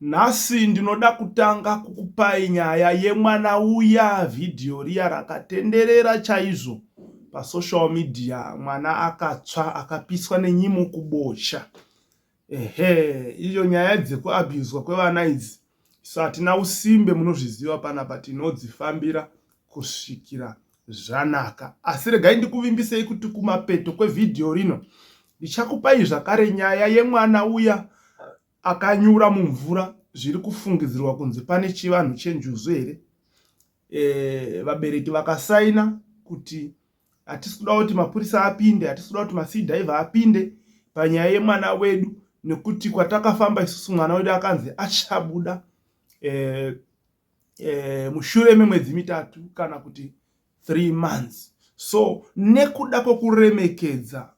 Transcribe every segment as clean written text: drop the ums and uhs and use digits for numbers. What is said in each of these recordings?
Nhasi ndinoda kutanga kukupai nyaya yemwana uya, vhidhiyo riya rakatenderera chaizvo pasocial media, mwana akatsva akapiswa nenyimo kubocha. Ehe, iyo nyaya dzekuabhuzwa kwevana idzi isu hatina usimbe, munozviziva panapa tinodzifambira kusvikira zvanaka. Asi regai ndikuvimbisei kuti kumapeto kwevhidhiyo rino ndichakupai zvakare nyaya yemwana uya akanyura mumvura zviri kufungidzirwa kunzi pane chivanhu chenjuzu here. E, vabereki vakasaina kuti hatisi kuda kuti mapurisa apinde, hatisi kuda kuti masidhaivha apinde panyaya yemwana wedu nekuti kwatakafamba isusu mwana wedu akanzi achabuda e, e, mushure memwedzi mitatu kana kuti 3 months. So nekuda kwekuremekedza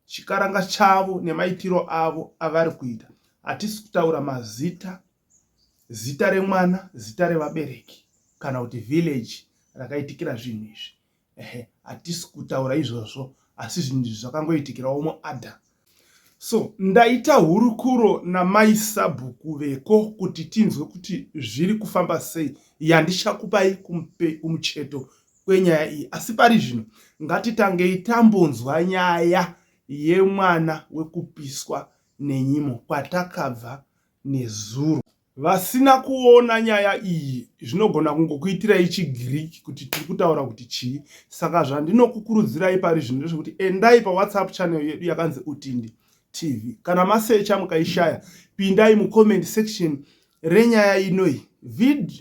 chikaranga chavo nemaitiro avo avari kuita, hatisi kutaura mazita, zita remwana, zita revabereki kana kuti village rakaitikira zvinhu izvi. Ehe, hatisi kutaura izvozvo, asi zvinhu izvi zvakangoitikirawo muadha. So ndaita hurukuro namai sabhuku veko kuti tinzwe kuti zviri kufamba sei, yandichakupai kumucheto kwenyaya iyi. Asi pari zvino ngatitangei tambonzwa nyaya yemwana wekupiswa nenyimo kwatakabva nezuro. Vasina kuona nyaya iyi zvinogona kungokuitirai chiGiriki kuti tiri kutaura kuti chii. Saka zvandinokukurudzirai pari zvino ndezvekuti endai paWhatsApp channel yedu yakanzi Utindi TV. Kana masecha mukaishaya, pindai mucomment section renyaya inoyi. Vid,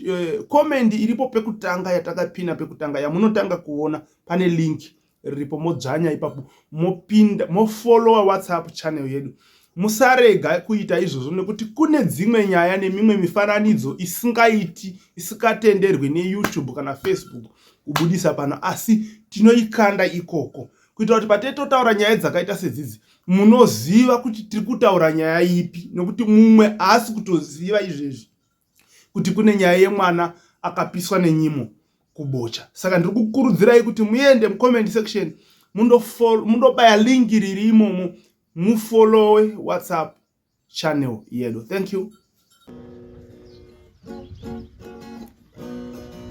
comment iripo pekutanga yatakapina pekutanga yamunotanga kuona pane link riripo, modzvanya ipapo mopinda mofollowa WhatsApp channel yedu. Musarega kuita izvozvo nekuti kune dzimwe nyaya nemimwe mifananidzo isingaiti isikatenderwi neYouTube kana Facebook kubudisa pano, asi tinoikanda ikoko kuitira kuti patee totaura nyaya dzakaita sedzidzi munoziva kuti tiri kutaura nyaya ipi, nekuti mumwe haasi kutoziva izvezvi kuti kune nyaya yemwana akapiswa nenyimo kubocha. Saka ndiri kukurudzirai kuti muende mucomment section mundobaya link riri imomo mufollowe WhatsApp channel yedu. Thank you.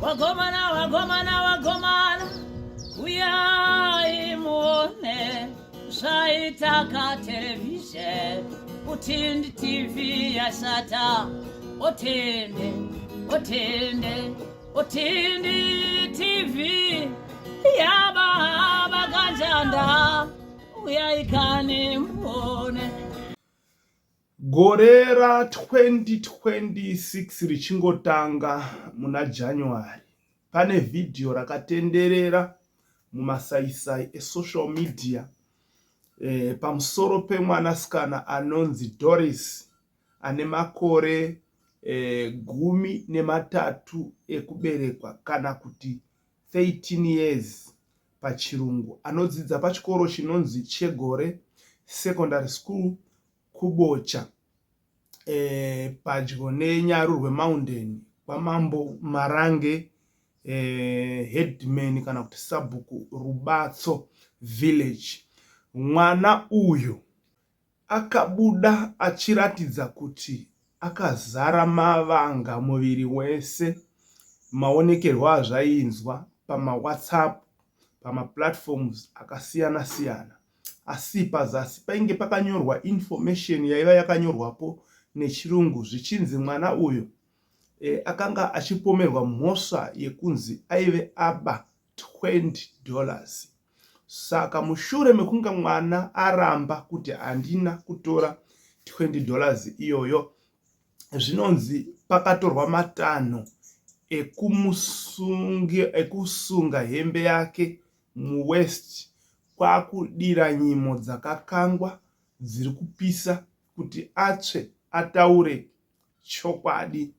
Wagomana, wagomana, wagomana, uyai muone zvaitaka television, Utindi TV yashata, Utindi, Utindi, Utindi TV yababa kanjanda, uyai kani muone. Gore ra 2026 richingotanga muna January, pane vhidhiyo rakatenderera mumasaisai esocial media e, pamusoro pemwanasikana anonzi Doris ane makore e, 13 ekuberekwa kana kuti 13 years pachirungu, anodzidza pachikoro chinonzi Chegore Secondary School kuBocha e, padyo neNyarurwe Mountain kwaMambo Marange e, headman kana kuti sabhuku Rubatso Village. Mwana uyu Akabuda achiratidza kuti akazara mavanga muviri wese maonekerwo azvainzwa pamaWhatsApp, pamaplatforms akasiyana siyana. Asi pazasi painge pakanyorwa information yaiva yakanyorwapo nechirungu zvichinzi mwana uyu e, akanga achipomerwa mhosva yekunzi aive aba 20 dollars. Saka mushure mekunge mwana aramba kuti handina kutora 20 dollars iyoyo, zvinonzi pakatorwa matanho ekusunga hembe yake muwest kwakudira nyimo dzakakangwa dziri kupisa kuti atsve ataure chokwadi.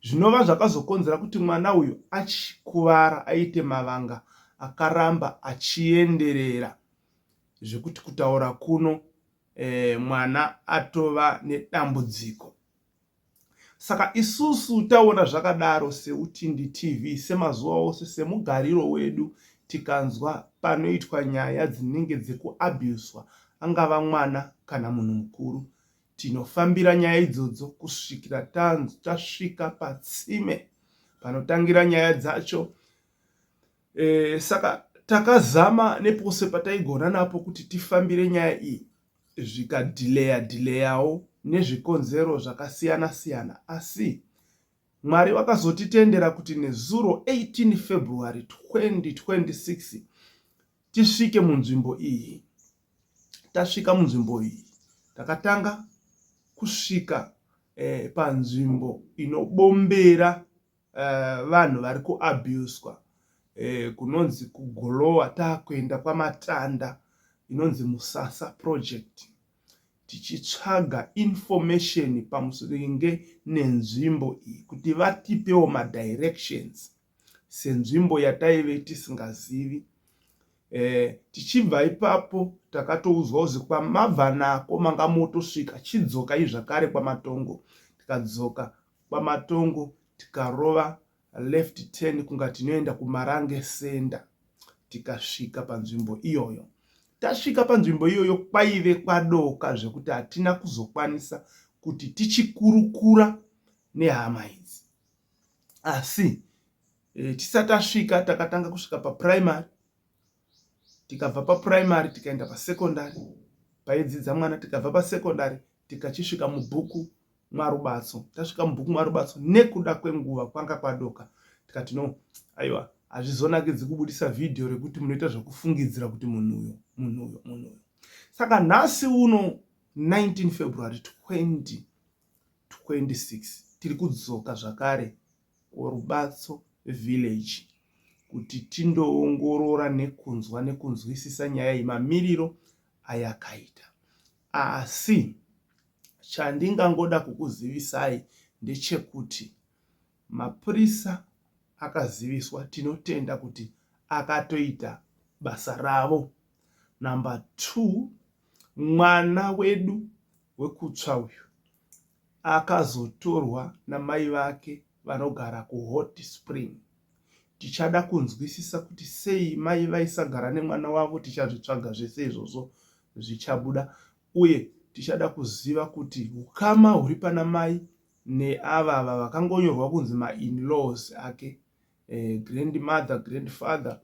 Zvinova zvakazokonzera kuti mwana uyu achikuvara aite mavanga akaramba achienderera zvekuti kutaura kuno e, mwana atova nedambudziko. Saka isusu taona zvakadaro seUtindi TV semazuva ose semugariro wedu tikanzwa panoitwa nyaya dzinenge dzekuabhuswa angava mwana kana munhu mukuru. Tinofambira nyaya idzodzo kusvikira tasvika patsime panotangira nyaya dzacho. E, saka takazama nepose pataigona napo kuti tifambire nyaya iyi zvikadhileya dhileyawo nezvikonzero zvakasiyana siyana asi Mwari vakazotitendera kuti nezuro 18 February 2026 tisvike munzvimbo iyi. Tasvika munzvimbo iyi takatanga kusvika eh, panzvimbo inobombera eh, vanhu vari kuabuswa eh, kunonzi kugolowa takuenda kwamatanda inonzi Musasa project tichitsvaga information pamuringe nenzvimbo iyi kuti vatipewo madirections senzvimbo yataive tisingazivi. Eh, tichibva ipapo takatoudzwa kuzi kwamabva nako manga motosvika chidzokai zvakare kwamatongo. Tikadzoka kwamatongo tikarova left turn kunga tinoenda kuMarange Center tikasvika panzvimbo iyoyo. Tasvika panzvimbo iyoyo kwaive kwadoka zvekuti hatina kuzokwanisa kuti tichikurukura nehama idzi. Asi e, tisati tasvika takatanga kusvika paprimary tikabva paprimary tikaenda pasecondary paidzidza mwana tikabva pasecondary tikachisvika mubhuku mwaRubatso. Tasvika mubhuku mwaRubatso nekuda kwenguva kwanga kwadoka tikati no aiwa hazvizonakidzi kubudisa vhidhiyo rekuti munoita zvekufungidzira kuti munhu uyo munhu uyo munhu uyo. Saka nhasi uno 19 February 2026 tiri kudzoka zvakare kuRubatso Village kuti tindoongorora nekunzwa nekunzwisisa nyaya iyi mamiriro ayakaita. Asi Chandingangoda kukuzivisai ndechekuti mapurisa akaziviswa tinotenda kuti akatoita basa ravo. Number 2 mwana wedu wekutsva uyu akazotorwa namai vake vanogara kuHot Spring. Tichada kunzwisisa kuti sei mai vaisagara nemwana wavo tichazvitsvaga zvese izvozvo zvichabuda Uye tichada kuziva kuti hukama huri pana mai neava ava vakangonyorwa kunzi ma-in-laws ake, eh, grandmother, grandfather,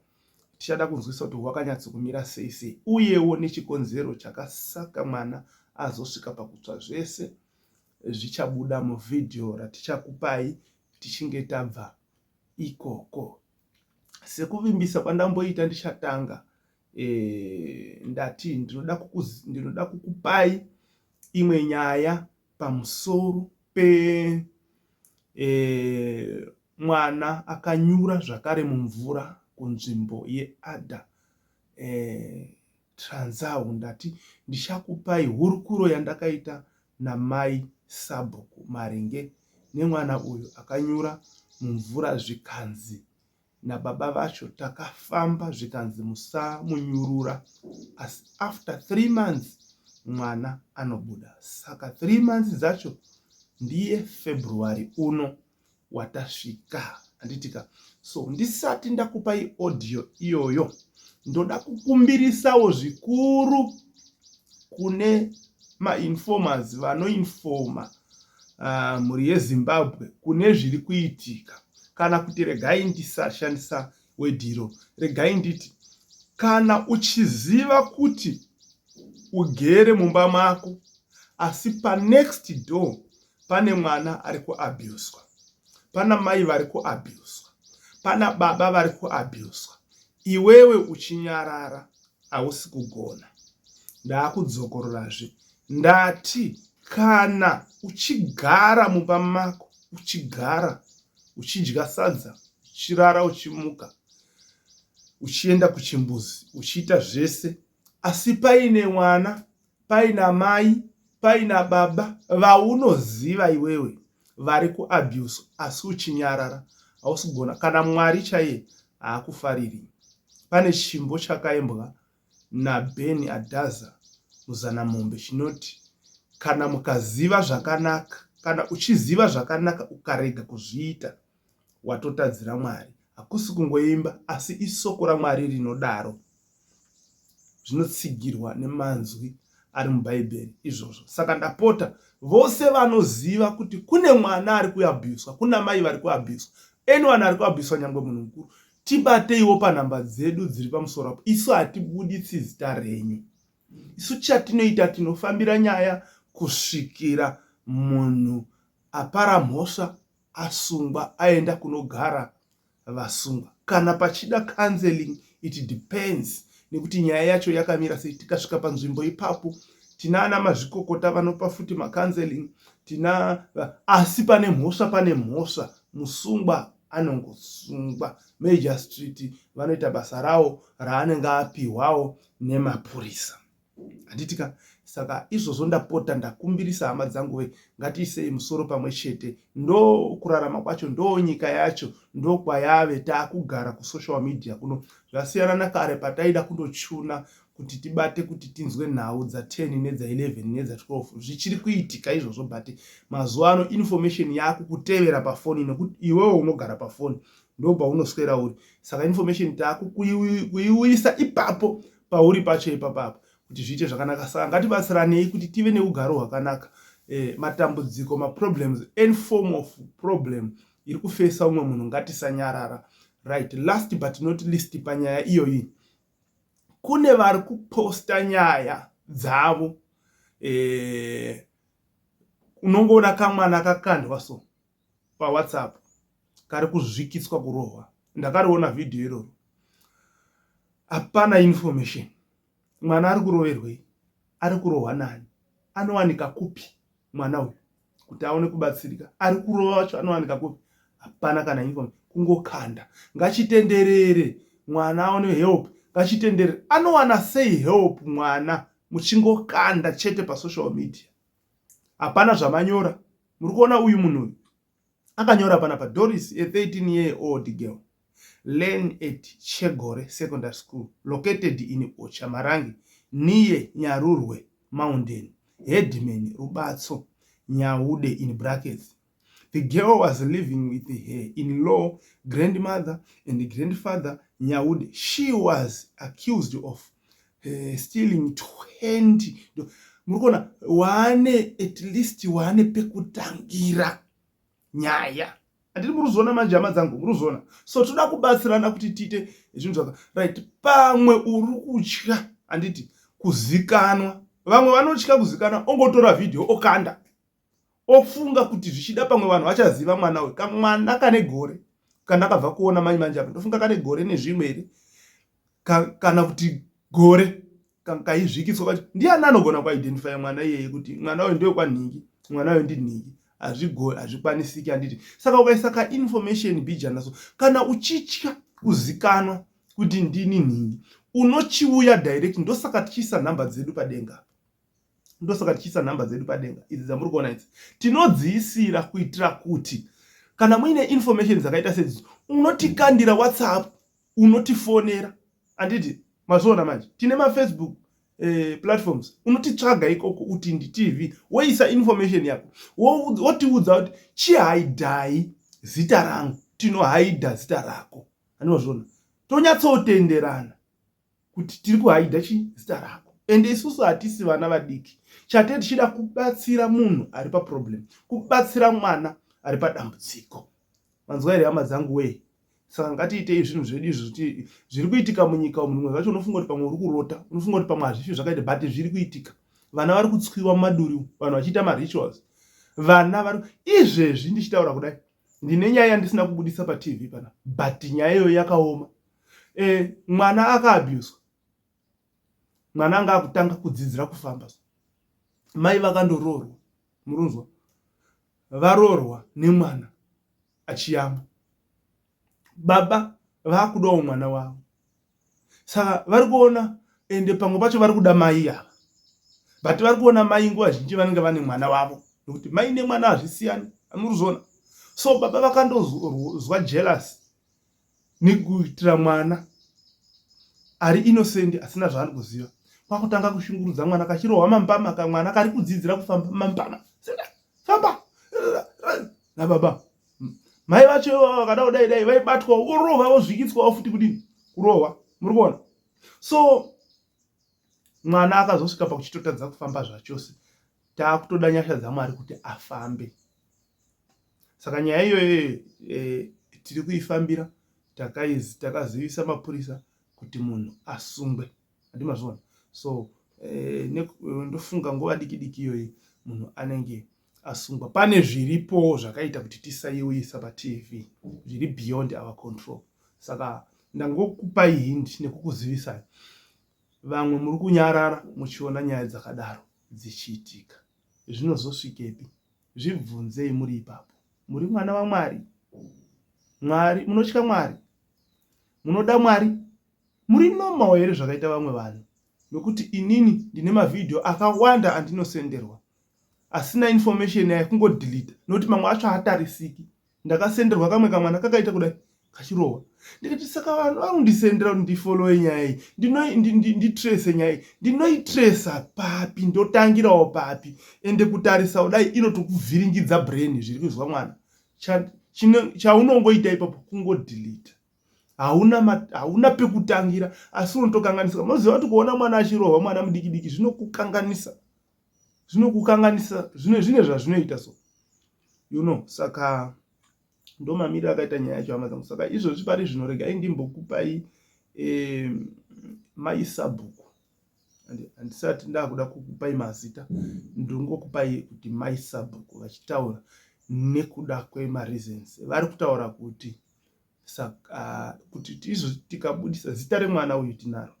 tichada kunzwisa kuti hwakanyatso kumira sei sei, uyewo nechikonzero chakasaka mwana azosvika pakutsva zvese zvichabuda muvhidhiyo ratichakupai tichinge tabva ikoko. Sekuvimbisa kwandamboita ndichatanga e, ndati ndinoda, ndinoda kukupai imwe nyaya pamusoro pe e, mwana akanyura zvakare mumvura kunzvimbo yeAdda e, Transau. Ndati ndichakupai hurukuro yandakaita namai sabhuku maringe nemwana uyu akanyura mumvura zvikanzi nababa vacho takafamba zvikanzi musamunyurura asi after 3 months mwana anobuda saka 3 months dzacho ndiye February uno watasvika handitika so ndisati ndakupai audio iyoyo ndoda kukumbirisawo zvikuru kune mainformers vanoinfoma mhuri yeZimbabwe kune zviri kuitika kana kuti regai ndisashandisa wedhiro regai nditi kana uchiziva kuti ugere mumba mako asi panext door pane mwana ari kuabuswa pana mai vari kuabuswa pana baba vari kuabuswa iwewe uchinyarara hausi kugona. Ndakudzokororazve ndati kana uchigara mumba mako uchigara uchidya sadza uchirara uchimuka uchienda kuchimbuzi uchiita zvese asi paine mwana paina mai paina baba vaunoziva iwewe vari kuabuse asi uchinyarara hausi kugona kana mwari chaiye haakufariri pane chimbo chakaimbwa naBen Adaza Muzanamombe chinoti kana mukaziva zvakanaka kana uchiziva zvakanaka ukarega kuzviita watotadzira Mwari hakusi kungoimba asi isoko raMwari rinodaro zvinotsigirwa nemanzwi ari mubhaibheri izvozvo. Saka ndapota vose vanoziva kuti kune mwana ari kuabhuswa, kuna mai vari kuabhuswa, anyone ari kuabhuswa, nyangwe munhu mukuru, tibateiwo panhamba dzedu dziri pamusoro apo. Isu hatibuditsi zita renyu. Isu chatinoita tinofambira nyaya kusvikira munhu apara mhosva asungwa aenda kunogara vasungwa. Kana pachida counseling it depends nekuti nyaya yacho yakamira sei. Tikasvika panzvimbo ipapo tina ana mazvikokota vanopa futi macounseling tina, asi pane mhosva pane mhosva, musungwa anongosungwa. Major Street vanoita basa rawo raanenge apihwawo nemapurisa. Handiti ka? Saka izvozvo ndapota ndakumbirisa hama dzangu we, ngatiisei musoro pamwe chete. Ndo kurarama kwacho, ndo nyika yacho, ndo kwayave taakugara kusocial media kuno. Zvasiyana nakare pataida kundochuna kuti tibate kuti tinzwe nhau dza 10 nedza 11 nedza 12. Zvichiri kuitika izvozvo, but mazuva ano information yaakukutevera pafoni nekuti iwewe unogara pafoni ndo paunoswera uri. Saka information taakuiuyisa ipapo pauri pacho ipapapo kuti zviite zvakanaka. Saka ngatibatsiranei kuti tive neugaro hwakanaka. Matambudziko, maproblems, any form of problem iri kufesa umwe munhu, ngatisanyarara. Right, last but not least panyaya iyoyi, kune vari kuposta nyaya dzavo. Unongoona kamwana kakandwa so paWhatsApp kari kuzvikitswa kurohwa. Ndakariona vhidhiyo iroro, hapana information. Mwana ari kuroverwei? Ari kurohwa nani? Anowanika kupi mwana uyu kuti aone kubatsirika? Ari kurova wacho anowanika kupi? Hapana kana information, kungokanda. Ngachitenderere mwana aone help, ngachitenderere. Anowana sei help mwana muchingokanda chete pasocial media? Hapana zvamanyora. Muri kuona uyu munhu uyu akanyora panapa: Doris, a 13 year old girl, learn at Chegore Secondary School located in Ochamarangi near Nyarurwe Mountain, headman Rubatso Nyaude in brackets. The girl was living with her in-law, grandmother and grandfather Nyaude. She was accused of stealing 20. Muri kuona wane at least wane pekutangira nyaya, handiti? Muri kuzviona manje, hama dzangu, muri kuzviona? So toda kubatsirana kuti tiite zvinhu zvaka right. Pamwe uri kutya, handiti, kuzikanwa. Vamwe vanotya kuzikanwa, ongotora vhidhiyo okanda, ofunga kuti zvichida pamwe vanhu vachaziva mwana uyu. Kamwana kane gore kandakabva kuona mai manje apa, ndofunga kane gore nezvimwe here kana kuti gore kaizvikiswa kacho. Ndiani anogona kuidentifya mwana iyeye kuti mwana uyu ndewekwanhingi, mwana uyu ndinhingi? Hazvikwanisiki, handiti? Saka ukaisa kainformation bijana so, kana uchitya kuzikanwa kuti ndini nhingi, unochiuya direct. Ndosaka tichiisa nhamba dzedu padenga, ndosaka tichiisa nhamba dzedu padenga idzi dzamuri kuona idzi. Tinodziisira kuitira kuti kana muine information dzakaita sedzidzo, unotikandira WhatsApp, unotifonera, handiti? Mazviona manje? Tine maFacebook platforms, unotitsvaga ikoko Utindi TV, woisa information yako, wotiudza kuti chihaidhai zita rangu, tinohaidha zita rako, handimazviona? Tonyatsotenderana kuti tiri kuhaidha chi zita rako. Ende isusu hatisi vana vadiki. Chate tichida kubatsira munhu ari paproblem, kubatsira mwana ari padambudziko. Manzwa here, hama dzangu wei? Saka ngatiitei zvinhu zvedu izvi kuti zviri kuitika munyika umu. Rimwe zvacho unofunga kuti pamwe uri kurota, unofunga kuti pamwe hazvifi zvakaita, but zviri kuitika. Vana vari kutswiwa mumaduri, vanhu vachiita marituals. Vana vari izvezvi, ndichitaura kudai, ndine nyaya yandisina kubudisa paTV pana, but nyaya iyoyo yakaoma. Mwana akaabuswa, mwana anga akutanga kudzidzira kufamba. Mai vakandoroorwa, murunzwa, varoorwa nemwana achiyamwa. Baba vakudawo mwana wavo, saka vari kuona ende pamwe pacho vari kuda mai ava, but vari kuona mai nguva zhinji vanenge vane mwana wavo, nekuti mai nemwana hazvisiyani, amuruzviona? So baba vakandozwa jealous nekuitira mwana ari innocent asina zvaari kuziva, kwakutanga kushungurudza mwana, kachirohwa mambama. Kamwana kari kudzidzira kufamba, mambama, famba nababa. Mai vacho ivavo vakada kudai dai vaibatwa, vorohwa, vozvikitswawo futi. Kudini? Kurohwa. Muri kuona? So Mwana akazosvika pakuchitotadza kufamba zvachose. Taakutoda nyasha dzaMwari kuti afambe. Saka nyaya iyoyo e, tiri kuifambira takazivisa mapurisa kuti munhu asungwe. Handimazviona. So e, ndofunga nguva diki diki iyoyi munhu anenge asungwa. Pane zviripowo zvakaita kuti tisaiuyisa paTV zviri beyond our control. Saka ndangokupai hint nekukuzivisai. Vamwe muri kunyarara muchiona nyaya dzakadaro dzichiitika. Zvinozosvikepi? Zvibvunzei muri ipapo. Muri mwana waMwari? Mwari, munotya Mwari? Munoda Mwari? Muri normal here zvakaita vamwe vanhu? Nokuti inini ndine mavhidhiyo akawanda andinosenderwa asina information yayo kungodelete nokuti mamwe acho haatarisiki. Ndakasenderwa kamwe kamwana kakaita kudai kachirohwa ndikati saka vanhu vanondisendera kuti ndifollowe nyaya iyi nditrace nyaya iyi ndinoitracer papi ndotangirawo papi ende kutarisa kudai inotokuvhiringidza brain zviri kuzwa mwana chaunongoita ipapo kungodelete hauna hauna pekutangira asi unotokanganisika munoziva kuti kuona mwana achirohwa mwana mudiki diki zvinokukanganisa zvinokukanganisa zvine zvine zvazvinoita so you know saka ndomamiriro akaita nyaya yacho hama dzangu saka izvozvi pari zvino regai ndimbokupai eh, mai sabhuku handisati ndakuda kukupai mazita ndingokupai kuti mai sabhuku vachitaura nekuda kwemareasons vari kutaura kuti saka kuti izvo tikabudisa zita remwana uyu tinaro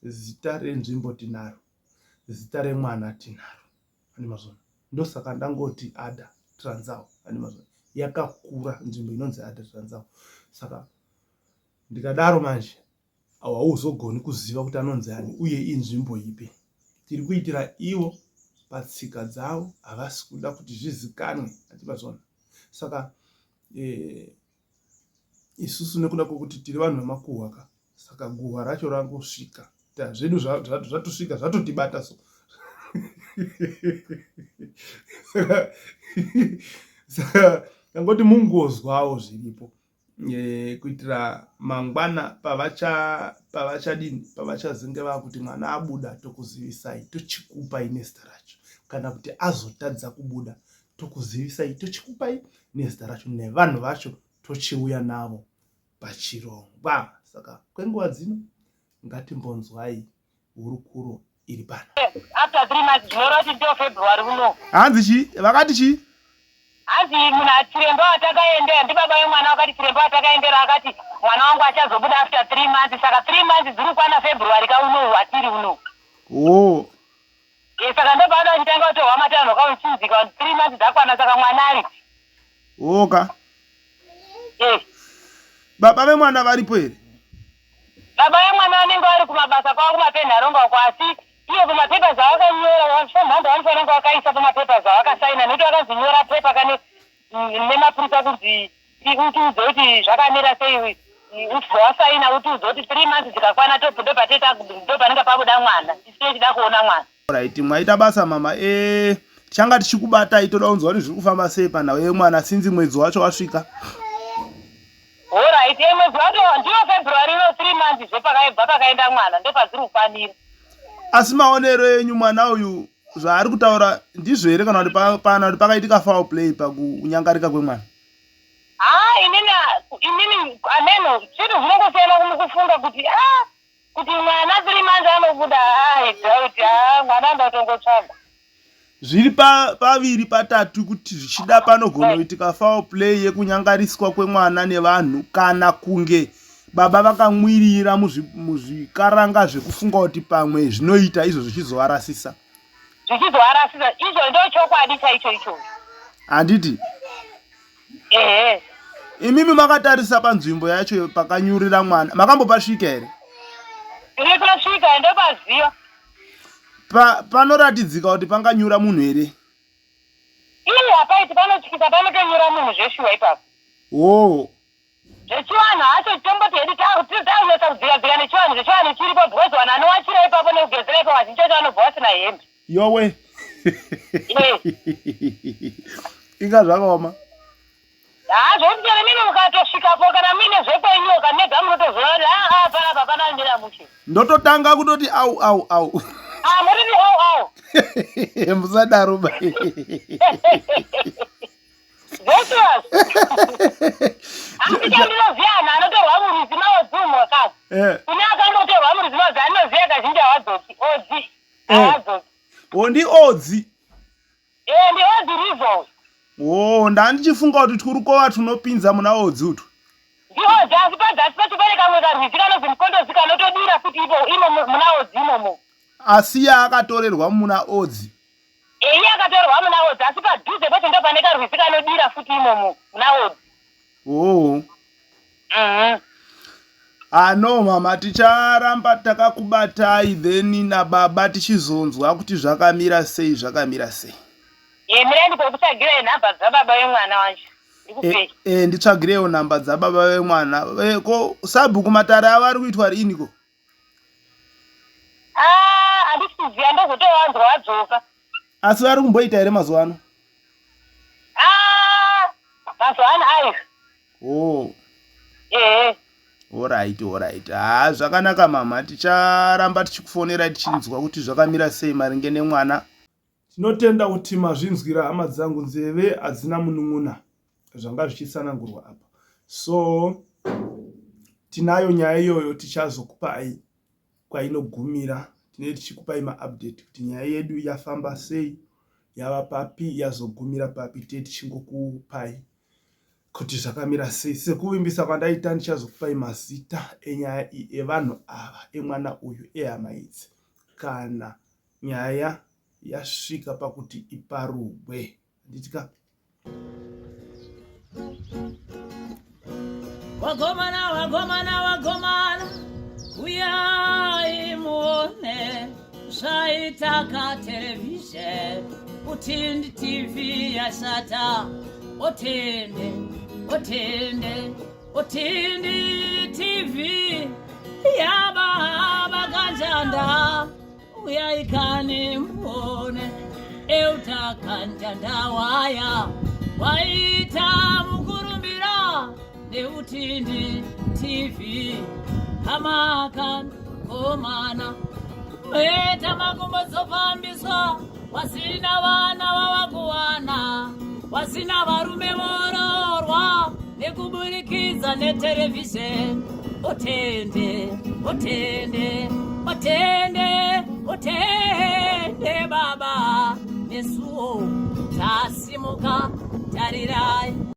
zita renzvimbo tinaro zita remwana tinaro andimazvona ndosaka ndangoti ada transau andimazvona yakakura nzvimbo inonzi ada transau saka ndikadaro manje hauzogoni kuziva kuti anonzi ani uye inzvimbo ipi tiri kuitira ivo patsika dzavo havasi kuda kuti zvizikanwe andimazvona saka e, isusu nekuda kwekuti tiri vanhu vemakuhwa ka saka guhwa racho rangosvika zvedu zvatosvika zvatotibata so saka tangoti mungozwawo zviripo e, kuitira mangwana pavacha pavachadini pavachazenge vakuti mwana abuda tokuzivisai tochikupai nezita racho kana kuti azotadza kubuda tokuzivisai tochikupai nezita racho nevanhu vacho tochiuya navo pachirongwa saka kwenguva dzino ngatimbonzwai hurukuro iri pano after three months zvinoreva kuti ndiyo february uno hanzi chii vakati chii hanzi munhu chiremba watakaendera ndibaba vemwana vakati chiremba watakaendera akati mwana wangu achazobuda after 3 months saka 3 months dziri kukwana february ka unowu atiri unowu oh saka ndopaada vachitanga kutorwa matanho kauchinzika kuti 3 months dzakwana saka mwana ari oka baba vemwana varipo here baba vemwana vanenge vari kumabasa kwavo kumapenharonga uko asi ivo pamapepa zvavakanyora somhando vanofanira kunge vakaisa pamapepa zvavakasaina nekuti vakazinyora pepa kane nemapurisa kunzi utiudze kuti zvakamira sei wasaina utiudze kuti 3 months dzikakwana ndopateta ndopanenge pabuda mwana isu tichida kuona mwana right mwaita basa mama e tichanga tichikubatai toda kunzwa kuti zviri kufamba sei panhau yemwana sinzi mwedzi wacho wasvika alright mwedzi wacho ndiyo february ino 3 months zvepakaibva pakaenda mwana ndopadziri kukwanira asi maonero enyu mwana uyu zvaari kutaura ndizvo here kana kuti pana kuti pakaitika foul play pakunyangarika kwemwana ha inini inini ameno zvinhu zvinongosiyana mukufunga kuti a kuti mwana 3 months anobuda i doubt a mwana andatongotsvaga zviri paviri patatu kuti zvichida panogona kuitika foul play yekunyangariswa kwemwana nevanhu kana kunge baba vakamwirira muzvikaranga zvekufunga kuti pamwe zvinoita izvo zvichizovarasisa zvichizovarasisa izvo ndo chokwadi chaicho ichocho handiti ehe imimi makatarisa panzvimbo yacho pakanyurira mwana makambopasvika here ini tosvika ndopaziva panoratidzika kuti panganyura munhu here ii hapaiti panotyisa panotonyura munhu zveshuwa ipapo o zvechivanhu hacho tomboti hedu takunetsa kudzikadzika nechivanhu zvechivanhu chiripo because vanhu anowachira ipapo nekugezera ipapo vazhinji vacho vanobva vasina hembe yowe inga zvakaoma. Haa zvekuti chero imimi mukatosvikapo kana muine zvekwenyuwo kamega munotozoona kuti haa panapa hapana kumira mushe. Ndototanga kutoti au au au. Ah muriti au au. Musadaro ba. Zveshuwa. Asi chandinoziva anhu anotorwa murwizi maodzi umo kazi. Eh. Kune akangotorwa murwizi maodzi andinoziva kazhinji hawadzoki. Odzi. Eh. Hawadzoki. O ndi odzi. Eh ndi odzi river uyu. Oh, ndandichifunga kuti twurukova twunopinza muna odzi utwu. Ndi odzi asi padzasi pacho pane kamwe karwizi kanonzi mukondozi kanotodira futi ipo imo muna odzi imomo. Asi yaakatorerwa muna odzi. Eh iye akatorerwa muna odzi asi padhuze pacho ndopane karwizi kanodira futi imomo muna odzi. Oh. Mhm. Ah no mama ticharamba takakubatai then nababa tichizonzwa kuti zvakamira sei zvakamira sei. Eh mirai ndikutsvagirai nhamba dzababa vemwana wacho. Ndikupei. Eh, eh nditsvagireiwo nhamba dzababa vemwana. Eh, ko sabhuku matare avo ari kuitwa riini ko? Ah, handisi kuziva ndozotovanzwa vadzoka. Asi vari kumboita here mazuva ano? Ah, mazuva ano aiwa. Oh. Ehe. Alright, alright. Ah, zvakanaka mama, ticharamba tichikufonera tichinzwa kuti zvakamira sei maringe nemwana. Tinotenda kuti mazvinzwira hama dzangu, nzeve hadzina munun'una zvanga zvichitsanangurwa apa. So tinayo nyaya iyoyo tichazokupai kwainogumira tinenge tichikupai maupdate kuti nyaya yedu yafamba sei yava papi yazogumira papi tee tichingokupai kuti zvakamira sei sekuvimbisa kwandaita ndichazokupai mazita enyaya iyi evanhu ava emwana uyu ehama idzi kana nyaya yasvika pakuti iparugwe handiti ka Wagomana, wagomana, wagomana, uyai muone zvaitaka television utindi TV yashata otende otende otindi TV yababa kanjanda Uyai kani muone Euta kanjanda waya waita mukurumbira neutindi TV hamakan komana weta makumbo dzofambiswa wasina vana vavakuwana wasina varume vororwa nekuburikidza neterevhizheni otende otende otende otende baba nesuwo tasimuka tarirai.